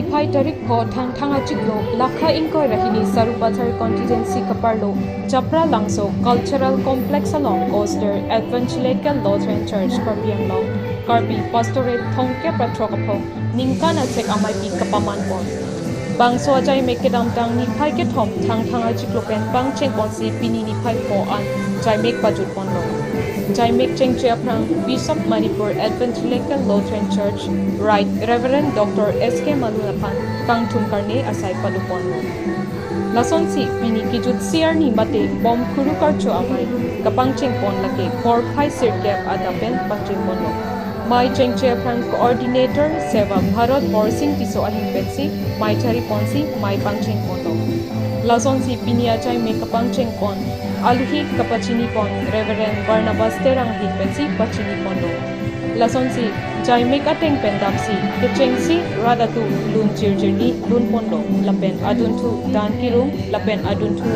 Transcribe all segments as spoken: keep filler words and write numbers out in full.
Niphai tarik pho Thangthang achiklo lakha ingkoi ra hini Sarupathar constituency kaparlo Japralangso Cultural Complex along Gospel Evangelical Lutheran Church Karbi Anglong Karbi Pastorate thomkep ra throk aphong ningkan asek ameipi kapaman pon. Bangso ajaimek kedamtang niphai kethom Thangthang achiklo pen pangcheng ponsi pini niphai pho an jaimek pajut ponlo. Jaimek chengche aphrang Bishop Manipur Evangelical Lutheran Church Right Reverend Doctor S K Malun aphan kangthum karne asai pado ponlo. Lasonsi pini kijutsi arni mate bom kuru karcho amei kapangcheng pon lake porphai sirkep adap pen pangcheng ponlo. Mei chengche aphrang Coordinator Seva Bharat Borsing Tisso ahin pensi mei chari ponsi mei pangcheng ponlo. Lasonsi pini ajaimek kapangcheng pon alohi kapachini pon Reverend Barnabas Terang ahin pensi pachini ponlo. Lasonsi jaimek ateng pen damsi kechengsi rat atum lun jirjirni lun ponlo lapen adunthu Dan Kirung lapen adunthu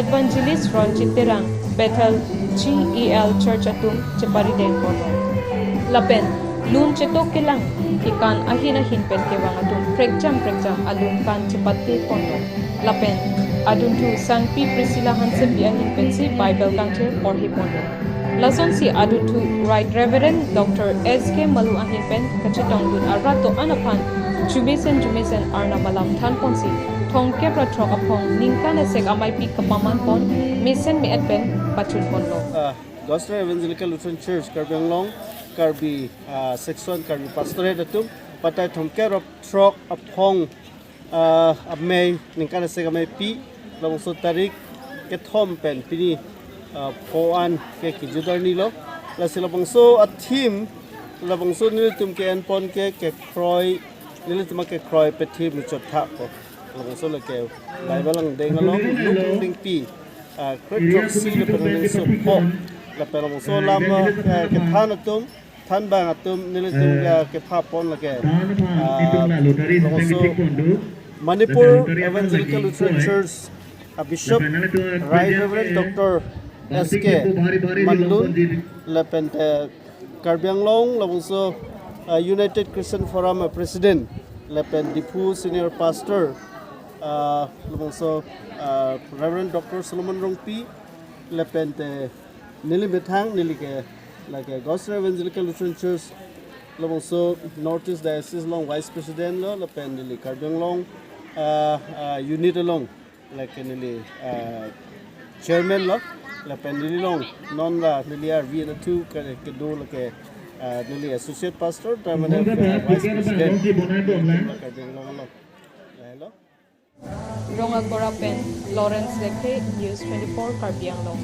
Evangelist Ronjit Terang Bethel G E L Church atum cheparideng ponlo. Lapen lun chetok kelang kekan ahin ahin pen kevang atum prekjam prekjam alun kan chepate ponlo. Lapen adunthu Sangpi Priscilla Hansepi ahin pensi Bible kangthir porhi ponlo. Lasonsi adunthu Right Reverend Doctor S K Malun ahin pen kachetongdun arat do-an aphan jumesen jumesen Arnam alam than ponsi thomkep ra throk aphong ningkan asek ameipi kapaman pon mesen me-et pen pachun ponlo. Uh, Gospel Evangelical Lutheran Church Karbi Anglong, Karbi uh, Section, Karbi Pastorate atum patai thomkep ra throk aphong uh, amei ningkan asek ameipi labangso tarik kethom pen pini uh, pho an ke kijut arni lo. Lasi labangso a-theme labangso nelitum ke-en pon ke kekroi, nelitum kekroi pe-theme chotha ko. Labangso lake Bible angdeng along Luke angdengpi uh, kre throksi lapen angdengso pho lapen labangso alam uh, kethan atum thanbang atum nelitum uh, ketha pon lake uh, labangso Manipur Evangelical Lutheran Church uh, Bishop Right Reverend Doctor S K Malun lapen te Karbi Anglong labangso uh, United Christian Forum uh, President lapen Diphu Senior Pastor uh, labangso uh, Reverend Doctor Solomon Rongpi lapen te neli methang neli ke lake Gospel Evangelical Lutheran Church labangso North East Diocese along Vice President lo lapen neli Karbi Anglong uh, uh, unit along lake neli uh, chairman lo lapen neli along non la neli arvi na thu ke kedo lake uh, neli associate pastor permanent uh, vice president Karbi Anglong along. Hello. Rongagora pen Lawrence Lekhe, News twenty-four Karbi Anglong.